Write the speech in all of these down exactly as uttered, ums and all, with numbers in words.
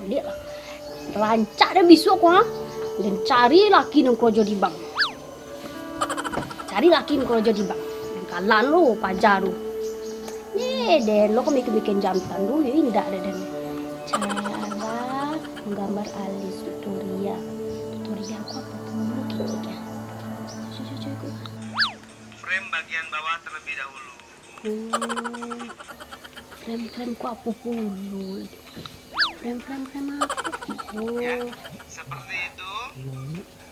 Liek lah. Rancak den bisuak ko, ha. Den cari laki nan karajo di bank. Cari laki nan karajo di bank. Den kalan lo paja tu. Eh, den lo ko mikir-mikir jantan tu, yo indak dek den. Cara manggambar alis tutorial. Tutorial ko apo pulo kini, ya? Cubo, cubo, cubo. Frame bagian bawah terlebih dahulu. Hmm. Frame-frame ko apo pulo? Frame-frame-frame apo? Oh. Ya, seperti itu.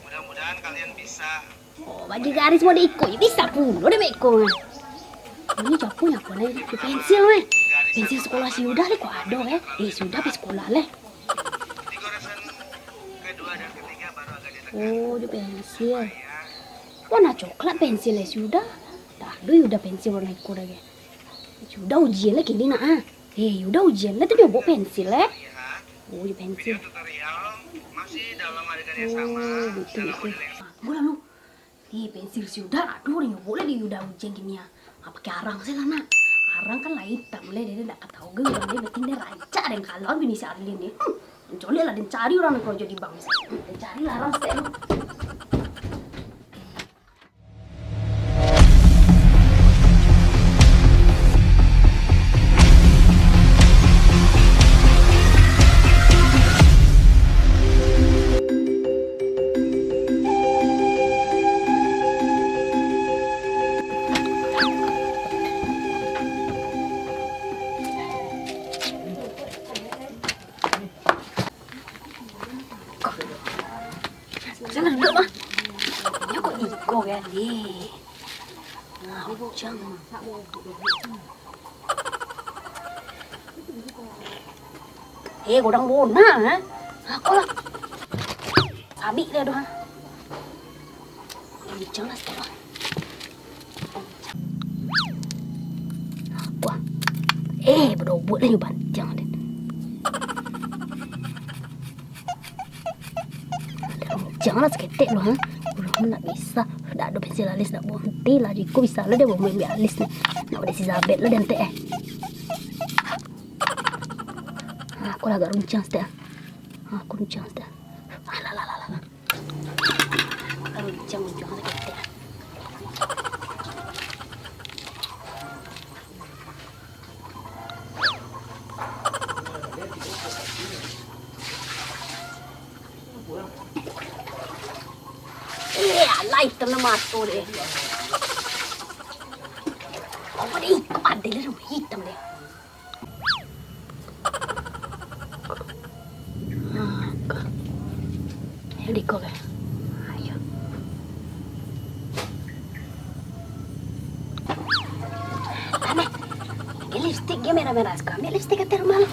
Mudah-mudahan kalian bisa. Oh, bagi garis model iko, yo bisa pulo dek iko. Ini japunya apo lai? Pensil, weh. Pensil sekolah si Yuda lai ko ado, eh. Eh, si Yuda pai sekolah lai. Di goresan kedua dan ketiga baru agak ditekan. Oh, jo pensil. Warna coklat pensil lai si Yuda. Tak ado Yuda pensil warna iko doh, ge. Si Yuda ujian lai kini nak, ah. Eh, Yuda ujian lai tu nyo bawok pensil, eh. Oh, jo pensil. Video tutorial masih dalam adegan yang sama, oh, gitu, dalam gitu. Model yang sama. Ah, tunggu lah lu. Eh, pensil si Yuda, aduh, den nyo bawok lai di Yuda ujian kini, ah. Ah, pakai arang se lah, nak. Arang kan lah itam lai, den ndak ka tau ge urang lai, penting den rancak den kalau bini si Arlin ni. Hmm, den caliak lah, den cari urang nan karajo di bank. Hmm, den cari lah arang saketek tu. Salah duduak, Bang. Nyo kok iko kan, deh. Nah, uncang. Eh, godang bona, ha? Aku lah. Sabik dia tu, ha? Uncang lah sikit, Bang. Wah. Eh, badobuak lah nyo bantiang den. Janganlah saketek lu, ha. Urang nak bisa. Dak ado pensil alis, dak bonti lah. Jiko bisa lah dia buek alis ni. Nak udah si Zabet lah den tek, eh. Ha, aku lah agak runcang saketek, ha. Ha, aku runcang saketek. Alah, lah, lah, lah, lah. Kalau uncang-uncang saketek. Eh, alah, itam lah mato deh. Apa deh, itam deh. Ayo, diko, kan? Ayo. Taneh. Ini lipstik dia merah-merah sekali. Ambil lipstik ka rumah lu.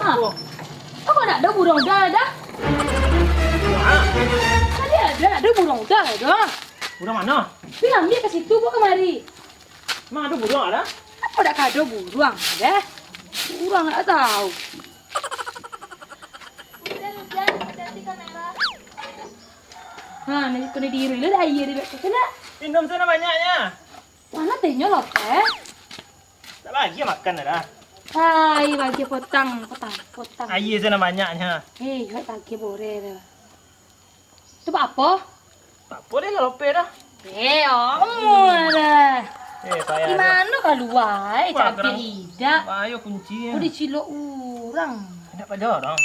Ah, kok ndak ado buruang Uda dah? Tadi ado, ado buruang Uda dah. Buruang mano? Pi ambiak ka situ, bawa kamari. Emang ado buruang dah? Apo dak ado buruang dah? Buruang ndak tau. Ha, ni kena diri lah, aia di belakang tu nak. Minum sana banyaknya. Mana tenyo lah, teh? Tak bagi makan dah. Hai, bagi potang, potang, potang. Aia sana banyaknya. Eh, yo tak bagi boreh dah. Tu apa? Tak apa deh lah, lope dah. Eh, omo dah. Eh, payah. Di mano kalua, eh, wah, campik gerang lidah. Ayo kunci. Oh, dicilok urang. Nak paja orang.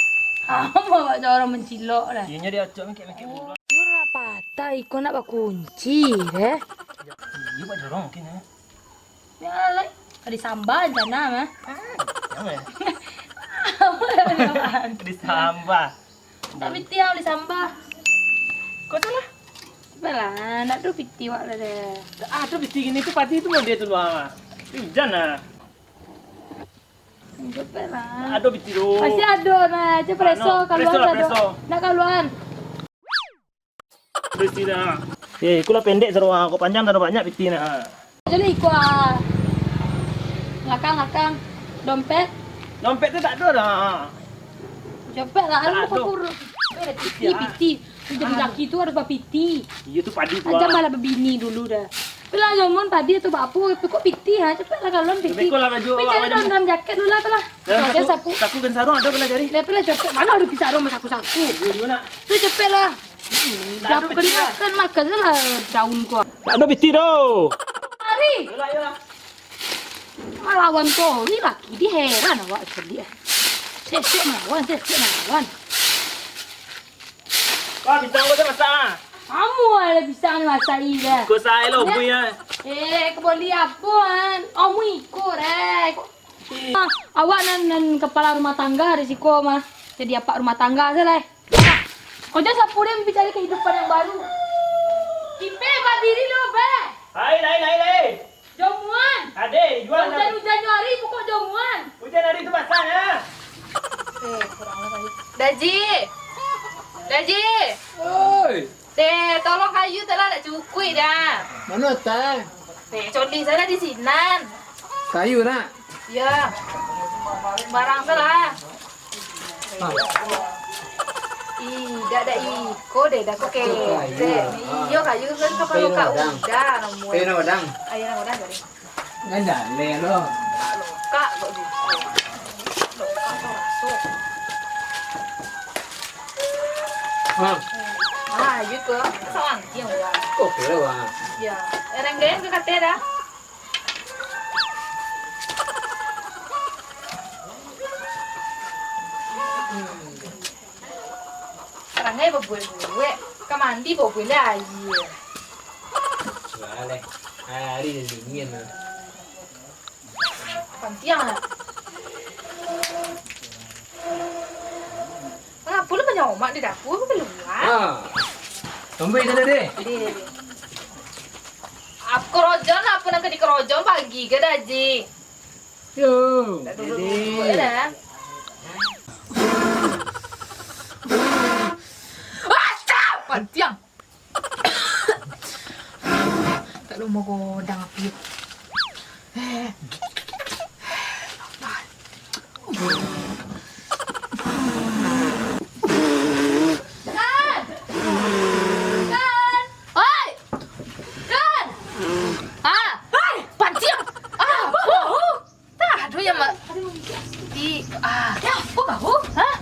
Apa buat orang mencilok dah? Inyo diacok mengkek-mengkek budak. Yo lah patah, iko nak bakunci deh. Iyo, buat jorong mungkin, eh. Ya lah, ka disambah rencana mah. Jangan. Apa dah? Ka disambah. Tak piti yang disambah. Kau salah. Sabar lah, nak tu piti wak lah deh. Ah, tu piti gini tu padi tu mau dia tu luar. Hujan lah. Sabar lah. Ado piti tu. Pasti ado nah, cuma preso, mano? Kaluan preso lah, ado. Preso. Nak kaluan. Presi dah. Eh, iko lah pendek sado, ah. Kok panjang sado banyak piti nah. Jadi iko, ah. Lakang, lakang. Dompet. Dompet tu tak ado dah. Capek lah, anu. Piti, piti. Jadi laki tu harus bapiti. Iyo tu padi tu. Jangan malah babini dulu dah. Tapi lah, jamuan padi tu baapo, kok piti ha? Capek lah kalau piti. Tapi cari dalam jaket dulu lah tu lah. Saku, saku jan saruang ado lah cari. Lah, tapi lah capek. Mano ado saruang samo saku-saku? Iyo, di mano? Tu capek lah. Dah peti lah. Makan, makan salah daun ko. Tak ado piti tu. Lari. Yolah, yolah. Malawan tori laki, diheran awak caliak. Sesek malawan, sesek malawan. Wah, pisang ko tu masak ah. Amu lah pisang ni masak i dah. Ko sae lo, bui ah. Eh, ko boli apo an? Amu iko deh. Ko, ah, awak nan, nan kapalo rumah tangga di siko mah. Jadi apak rumah tangga se lah. Kau jan sapu deh, mancari kahidupan yang baru. Ipe, badiri lo, Be. Hai, hai, hai, hai. Jomuan. Ade, jual. Ujan-ujan nyo hari, buko jomuan. Ujan hari tu basah, nah. Eh, kurang lah kayu. Daji. Daji. Oi. Deh, tolong kayu tu lah, dak cukuik dah. Mano, Teh? Deh, coli salah di sinan. Kayu, nak? Ya. Barang salah. Ah. Ih, dak, dak iko deh, dak ko ketek. Iyo, kayu kan kapalo Kak Uda, namuah. Kayu namuah, Dang. Ayo, namuah, Dang, tadi. Kan jaleh lo. Lokak kok gitu. Lokak kok masuk. Hah? Ah, gitu. Sawantiang, Bang. Oke lah, Bang. Ya, orang lain ke kata dah. Parangai babuek-buek, ka mandi babuek lah aia. Sudah lah, hari dah dingin lah. Pantiang lah. Mangapa lu banyak omak di dapur, lu keluar? Ah. Tunggu itu tadi. Deh, deh, deh. Apo korojon, apo nan ka dikorojon pagi ko, Daji? Yo. Tak duduk-duduk je dah. Acau! Pantiang. Tak lu mau godang api. Eh. Kan! Kan! Oi! Kan! Ah! Oi! Pantiang! Ah! Aduh! Tak ado yang ma-, di, ah. Ya, apo kau? Hah?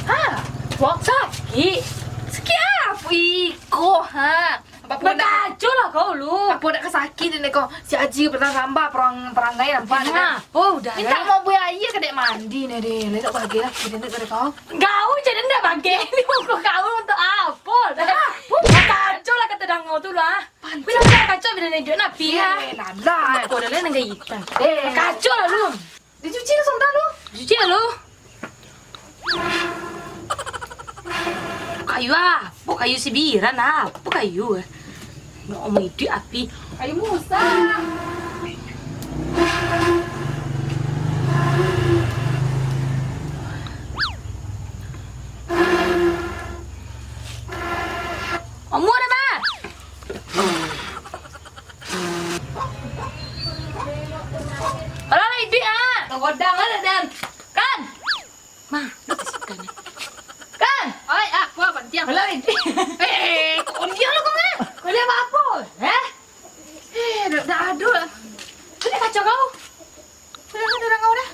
Hah? Wak sakik. Sakik apo iko, ha? Bakaco lah kau lu. Apo dak kasakik dek kau? Si Aji pernah sambah perang, perangai nampak dek kau. Oh, udah. Minta mau buai aia ka dek mandi ni deh. Lai dak bagai lah, dek kau. Kau jadi ndak bagai ni muko kau untuk apo? Dah. Bakaco lah kata dangau tu lah. Bila dah kacau, bila dah hidup napi lah. Eh, lah, lah. Kau dah lain dengan hitam. Eh. Kacau lah lu. Dicuci lah sontak lu. Cuci lah lu. Kayu ah. Apo kayu sibiran ah? Apo kayu ah? Nak omong iduik api. Kayu musang. Omong dah, Bang. Alah, lah, iduik ah. Tagodang lah, Dan. Kan? Mah, lu kasihkan ni. Kan? Oi, ah, apo, Pantiang? Alah, iduik. Eh, kok diam lah kau, mah? Kau diam apo? Eh? Eh, dak, dak ado lah. Kau dak kacau kau? Kau dak kacau kau dah?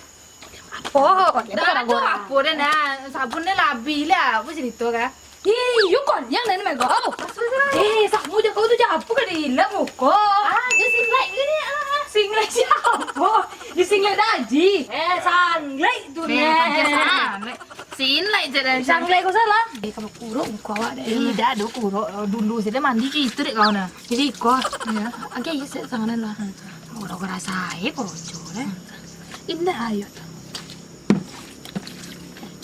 Apo? Dak ado apo dah, nah. Sabun ni lah abih lah. Apo carito kah? Ih, you konyang dah ni, Mego. Eh, samo jo kau tu, jo apo ka diilap muko? Ah, dia singlet gini, ah. Singlet siapo? Dia singlet Daji. Eh, sanglet tu, ni. Singlet je dah. Sanglet kau salah. Eh, kalau kuruk muko awak deh. Eh, dah ado kuruk. Dulu sajo mandi kito dek kau nah. Jadi kau. Ya. Agak isi tangan lah. Orang-orang saya kau curi. Indah ayo tu.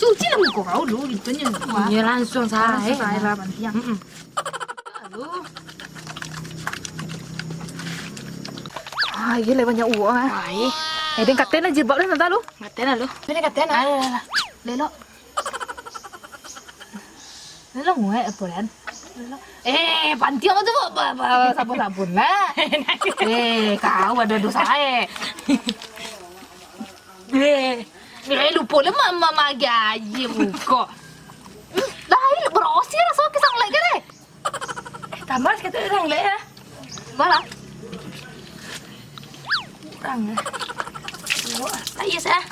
Cuci lah muko kau dulu, gitu nyo. Iyo, langsuang sae. Langsuang sae lah, Pantiang. Mm-mm. Lalu. Ah, iyo lah banyak uwak, ah. Ai. Eh, den katen lah jilbab tu, Nata, lu. Katen lah, lu. Sini katen lah. Alah, alah, alah. Lelok. Lelok nguek apo, Dan? Eh, pantiang tu, ba-, ba-, sabun-sabun lah. Eh, kau ado doso, eh. Eh, eh, lupo lah ma-, ma-, magi aia muko. Dah, ini barasih lah, so, kisah lagi deh. Eh, tambah sikit tu, dah, lek, ya. Balah. Kurang, ya. Dua. Tak, iya, sah.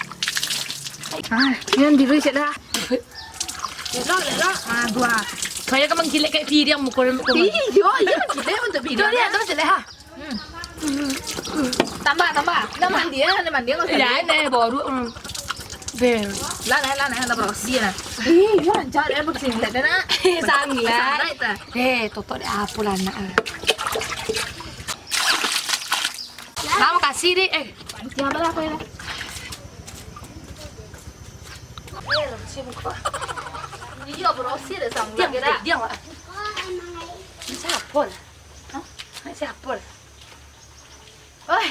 Ah, yang diri cek dah. Elok, elok. Ah, dua. Kaya ka manggilek kayak piring muko, muko. Iyo, iyo, manggilek untuk piring. Tu dia, tu masih leha. Hmm. Tambah, tambah. Dah mandi, ya? Dah mandi, nggak usah. Ya, nih, baru. Hmm. Bel. Lah, lah, lah, lah, lah, bro. Dia, nah. Ih, ya, rancak, ya, bersinglet, dah, nak. Sanglet. Sanglet, dah. Eh, totok dek apo lah, nak. Nah, makasih, Dik. Eh, pantiang apa lah, apa ya? Iya, bro, sih, dah, sanglet, diam, dah. Diam, Wak. Ini siapa, lah? Hah? Ini siapa, lah? Oh.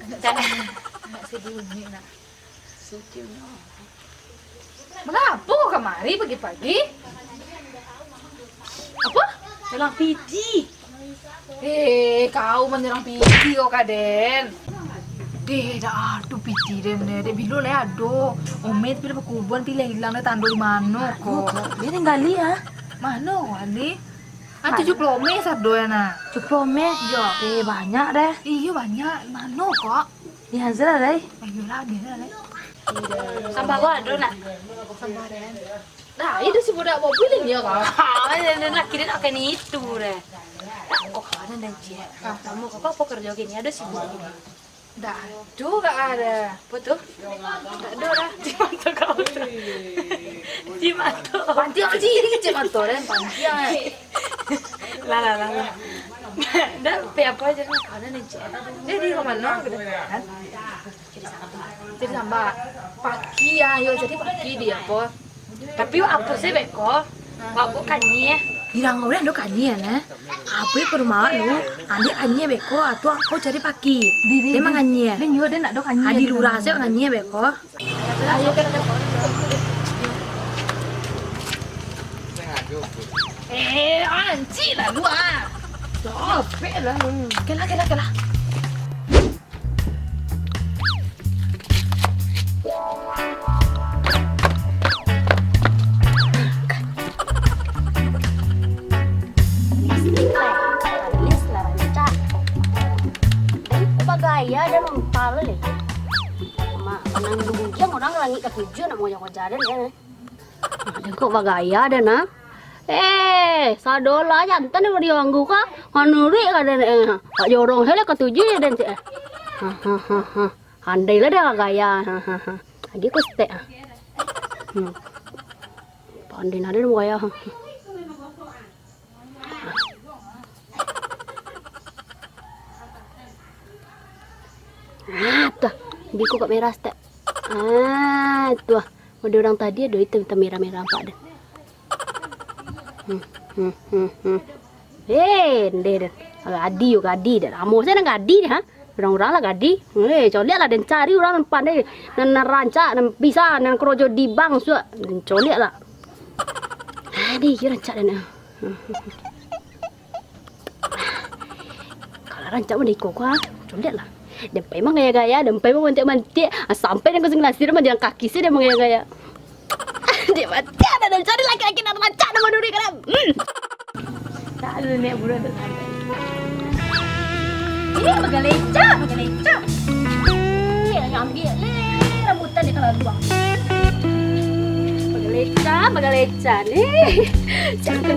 Anak si, anak si Duni, nak. Si Duni. Mangapo kamari pagi-pagi? Apo? Dalam piti. Eh, kau manyerang piti kau ka den. Deh, dak ado piti den, deh. Dek bilo lai ado. Omai tapi lah bakubuan, tapi lah ilang deh, tando di mano ko. Anu, Kak, dia tinggali, ah. Mano, Wali? Ah, tujuah puluah omai sado ya, nah. Tujuah puluah omai? Iyo. Eh, banyak deh. Iyo, banyak. Mano, kok? Di Hazra, deh. Ayolah, di Hazra, deh. Sambah ko ado, nak? Sambah, deh. Nah, itu si budak mobil ini ya, Kak. Ah, dia, dia nak kira nak kena itu, deh. Kok ada, deh, Cik? Ah, kamu kok apa kerja gini? Ada sibuk gini? Dah, tu gak ada. Apa tu? Tak ada dah. Cik Manto kau tu. Cik Manto. Pantiang cik, ini Cik Manto, kan? Pantiang, eh. Lah, lah, lah, lah. Dah, pe apa aja lah. Ada nih, Cik. Dia di rumah no, gitu. Kan? Jadi sambah. Jadi sambah. Paki, ayo, jadi paki dia, apa? Tapi apo sih beko? Wak buek kanyie. Bilang urang do kanyie, nah. Apo ke rumah lu? Ambiak kanyie beko, atau aku cari paki. Dia manganyie. Dia nyuruh dia nak do kanyie. Adi lurah sih nganyie beko. Eh, anci lah lu ah. Capek lah. Kela, kela, kela. Bagaya dan umpal leh. Mak, panang bujang urang langik katujuah nak mangoja-ngoja den, eh. Jangkok bagaya den, ah. Eh, sadolah jantan ni diganggu ka. Manuruik ka den, eh. Pak jorong se lah katuju ya den, cik, eh. Ha, ha, ha, ha. Andai lah den gaya. Ha, ha, ha. Lagi ku stek, ah. Hmm. Pandai nado den gaya. Ha. Ah, tuh. Biko kok merah, stek. Ah, tuh. Udah orang tadi ado itam-itam merah-merah nampak deh. Hmm, hmm, hmm, hmm. Eh, ndeh deh. Gadi yo gadi deh. Lamo se nan gadi deh, ha. Urang-urang lah gadi. Eh, coliak lah den cari urang nan pandai, nan, nan rancak, nan bisa, nan korojo di bank suak. Den coliak lah. Adi, yo rancak den. Kalau rancak mah iko ka, coliak lah. Den pai mangaya-gaya, den pai mamantiak-mantiak, ah, sampai den ka Sungai Lasir, manjalan kaki se den mangaya-gaya. Dek mati anak den cari laki-laki nan rancak, nan manuruik ka den. Hmm. Tak ada nenek buruan tu sampai. Ini bagaleca, bagaleca. Ih, ambiak leh rambutan di kalau luang. Bagaleca, bagaleca. Cari.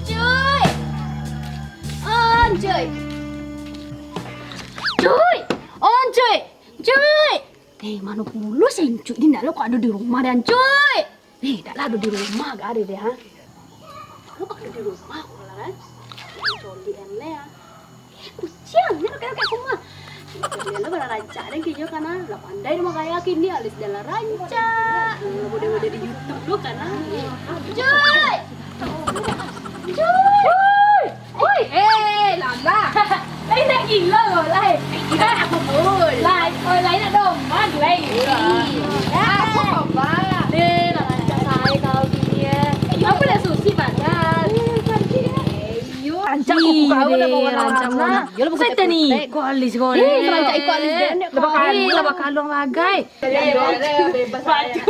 Cuy. On, cuy. Cuy. On, cuy. Cuy. Eh, mano pulo si Encuy ni, ndak lo kok ado di rumah deh, Cuy. Eh, ndak lah ado di rumah, gak ado deh, ha. Lo kok ado di rumah, kok lah, kan? Coli en leh, ha. Eh, kuciang, ni lo kayak rumah. Kalian lo pada rancak deh, kayaknya, kan, ha. Lah pandai rumah kaya kini, alis jalan rancak. Lah, udah-udah di YouTube lo, kan, ha. Cuy! Cuy! Oi! Eh, Lala. Lai nak gilo lo, lai. Gilo nak kubur. Lai, oi, lai nak domba, lai. Iya. Aku domba. Eh, lah rancak saya. Rancak kuku kau dah bawa rancak warna. Yo lah, bukan setan ni. Kau alis kau ni. Eh, rancak ikut alis dia, nak kau. Lah bakaluang bagai. Eh, bebas. Ayo,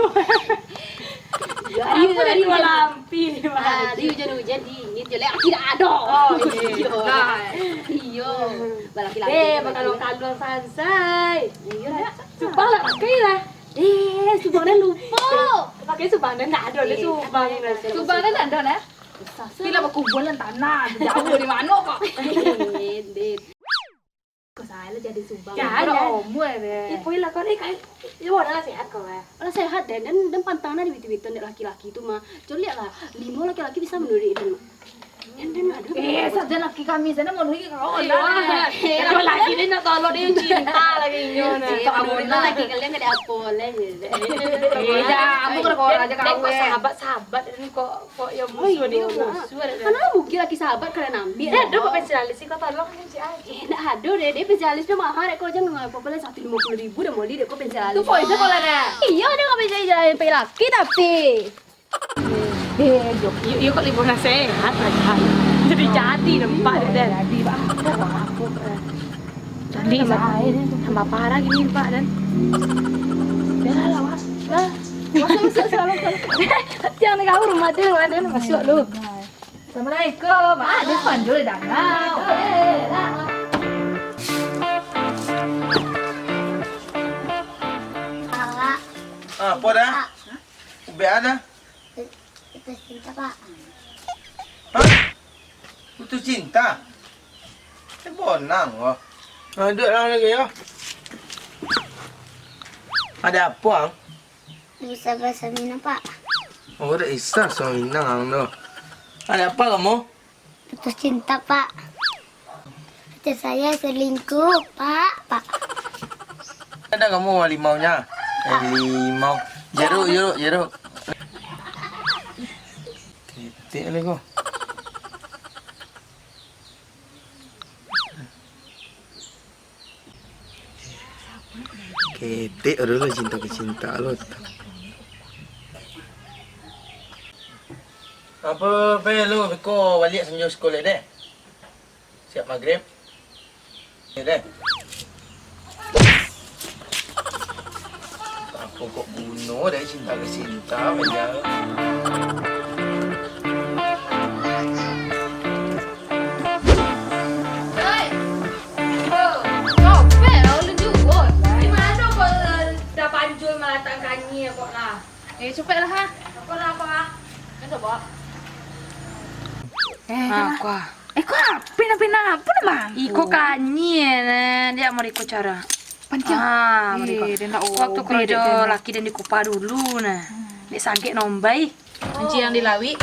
ayo, ayo. Lampi ni, ah, di hujan-hujan dingin je, lek, tidak ada. Oh, iyo. Nah. Iyo. Balaki-laki. Eh, bakaluang-kaluang sansai. Iyo, dah. Subang lah pakai lah. Eh, subang dah lupa. Pakai subang dah, ndak ada lah subang. Subang dah ndak ada lah. Susah, susah. Tapi lah bakuburan tanah, jauh di mana kok? Edit. Kau salah jadi subang. Jangan. Kau dah umur deh. Eh, poilah kau ni, kai. Yo, dah lah sehat kau, eh. Lah sehat, den. Den, den pantang dah di bito-bito dek laki-laki tu mah. Cubo liek lah, limo laki-laki bisa manuruik den. Den, den, aduh. Eh, saja laki kami sana manuruik kau lah. Eh, laki dia nak tolong, dia cinta lagi inyo nah. Eh, kau laki kalian kada apa lah. Eh, jangan, aku kena korang aja kau, eh. Sahabat-sahabat ni kok Kok yo musuh ni, musuh ado. Mana mungkin laki sahabat kalian ambil? Eh, ado kok pensil alis sih, kau tolong pensil alis. Eh, ndak ado deh, dia pensil alis tu mahal dek kau, jangan apa-apa lah, satu limo puluh ribu dah boli dek kau pensil alis. Tu poin sekolah dah. Iyo, ado kau pensil alis, pensil laki tapi. Eh, yo, yo, yo kok libur nasihat lah, Jan. Jadi-jadi nampak dek den. Jadi, bah. Jadi, tambah, tambah parah gini, Pak, den. Dah lah, Wak. Lah. Masuk, masuk, salam, salam. Tiang ni kau rumah tu, rumah tu, masuk lu. Assalamualaikum. Ah, dia panjul dah. Ah, eh, lah. Ah, apa dah? Ubek dah. Putus cinta, Pak. Hah? Putus cinta? Eh, bonang ko. Ah, duduak lah lagi, yo. Ado apo, ang? Bisa bahasa Minang, Pak. Oh, dak bisa bahasa Minang, ang, tu. Ado apo kamu? Putus cinta, Pak. Pacar saya selingkuh, Pak, Pak. Ado kamu limau nyo? Eh, limau. Jeruk, jeruk, jeruk. Ketek lah ko. Ketek dulu cinta-cinta lo. Apo, Pe, lu beko baliak sanjo sikolah deh? Siap magrib. Yo deh. Apo kok bunuh deh, cinta ka cinta, Pe. Oi. Oh, capek lah ulun juo. Di mano kok, eh, dah panjul malatak kanyia kok lah? Eh, capek lah, ha. Apo lah, apo lah? Kan dah bawa. Eh, ah, kuah. Eh, kuah, pina-pina apo namo? Iko kanyia nah, dia mau iko cara. Pantiang. Ah, mau iko. Eh, dia ndak obeh. Waktu karajo dek dia. Laki den dikupa dulu nah. Hmm. Dek sagek nombai. Kunci yang di lawik.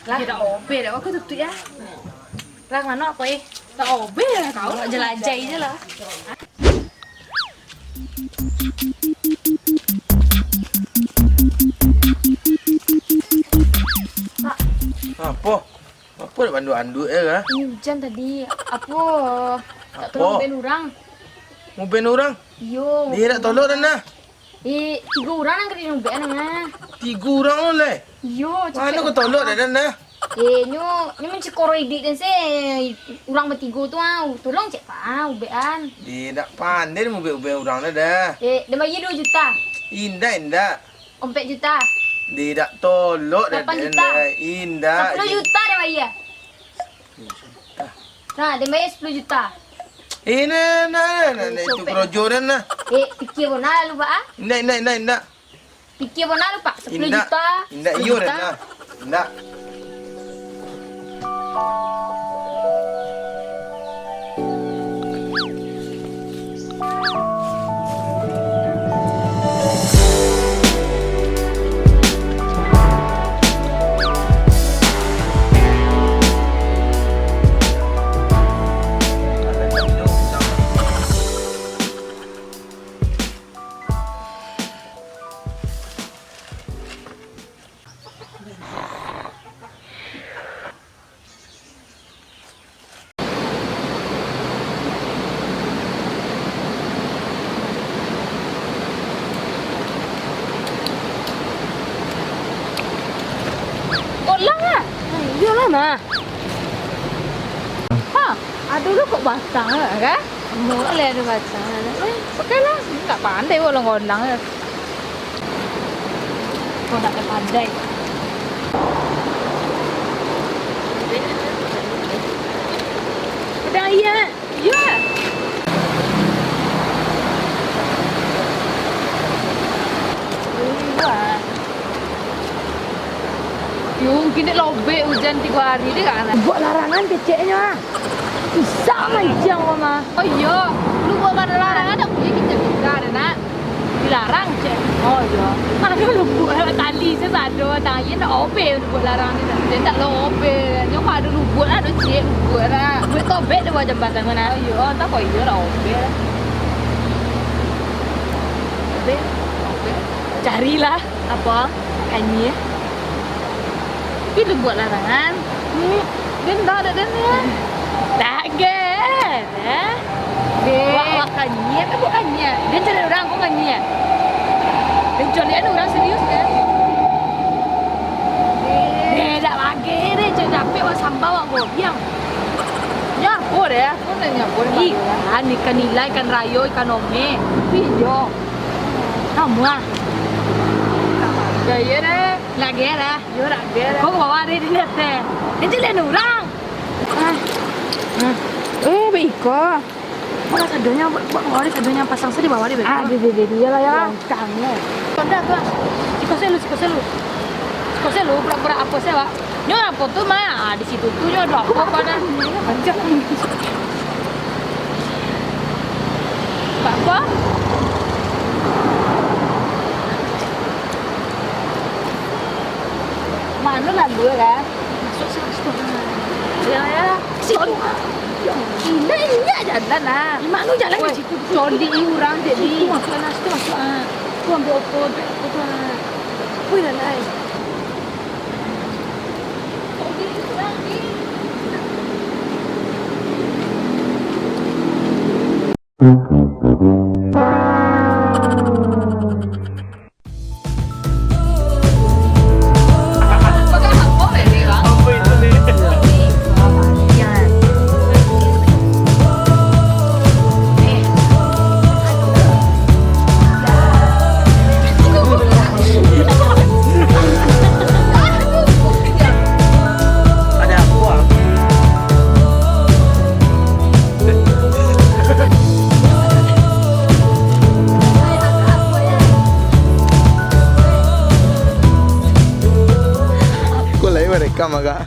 Lah. Dia dak obeh, dak, aku tutup ya. Lah, mano apo, eh? Dak obeh lah, kau. Jelajah je lah. Apo? Apo dak anduk-anduk je lah? Ini hujan tadi. Apo? Tak tolong uben urang. Nguben urang? Iyo. Dia nak tolok dah nah. Eh, tigo urang nan ka diubekan, nah. Tigo urang lo, leh? Iyo, capek. Mano ka tolok dah, dah, dah? Eh, nyo, nyo mancikoro iduik den se, urang batigo tu, ah. Tolong cek, Pak, ah, ubekan. Eh, dak pandai den ubek-ubek urang dah, dah. Eh, den bayia duo juta. Indak, indak. Ompek juta. Eh, dak tolok dah, lapan juta. Den, dah. Indak. Sapuluah juta den bayia. Nah, den bayia sapuluah juta. Eh, nah, nah, nah, nah, itu karajo den, nah. Eh, pikia bana lalu, Pak, ah. Indak, indak, indak, indak. Pikia bana lalu, Pak. Sapuluah juta. Indak, iyo, sapuluah juta. Den, nah. Indak. Kolang ah. Iyolah, mah. Dulu kok batang lah, kan? Murah lah ada batang lah. Eh, pakai lah. Tak pandai orang-orang lah. Kok tak pandai. Udah, iya. Iya. Iya. Yo, mungkin dek lobek ujan tigo hari deh, kan? Buek larangan keceknyo, ah. Bisa mancang, mah. Oh, iyo. Lu buek larangan, dak buliah kito tingga deh, nak. Dilarang, cek. Oh, iyo. Ado lubuak tali se sado, tangan nak obek lubuak larang ni, nak. Dia tak lo obek. Nyo kok ado lubuak lah, ado cek lubuak lah. Buek tobek deh buek jambatan ko, nah. Oh, iyo. Entah kok iyo lah obek lah. Obek, obek. Carilah. Apo? Kanyia. Tapi lu buek larangan. Hmm, den dak, dak den, ya. Dak, gen, eh? Gen. Wak, wak kanyia, kan buek kanyia. Den cari urang, kok kanyia. Den cari urang serius, kan? Gen. Eh, dak lagi, den cari dapek wak sambal, wak gobiang. Nyo apo deh? Apo nyo apo deh? Ih, kan ikan nilai, ikan rayo, ikan omeh. Iyo. Namuah. Gaya deh. Nak gaya dah. Yo, nak gaya dah. Kau ke bawah deh, di atas. Dia caliak urang. Ah. Ah. Eh, baik kau. Buat sadonyo, buat, buat bawah deh, sadonyo pasang sajo di bawah deh, baik. Ah, di, di, di, di, iyalah, ya. Longkang, ya. Kau dah, kau. Siko selu, siko selu. Siko selu, pura-pura apo sih, Wak? Nyo apo tu, mah? Ah, di situ tu nyo ado apo, apo nah? Apo? Mano lalu kan? Masuk situ, situ. Ya, ya. Situ. Indak, indak jalan lah. Di mano jalan? Weh, di situ? Coli urang jadi. Situ masuk, nah, situ masuk, ah. Tu ambil oto, ambil oto tu, ah. Wih, lalai. Kok lai barekam agak?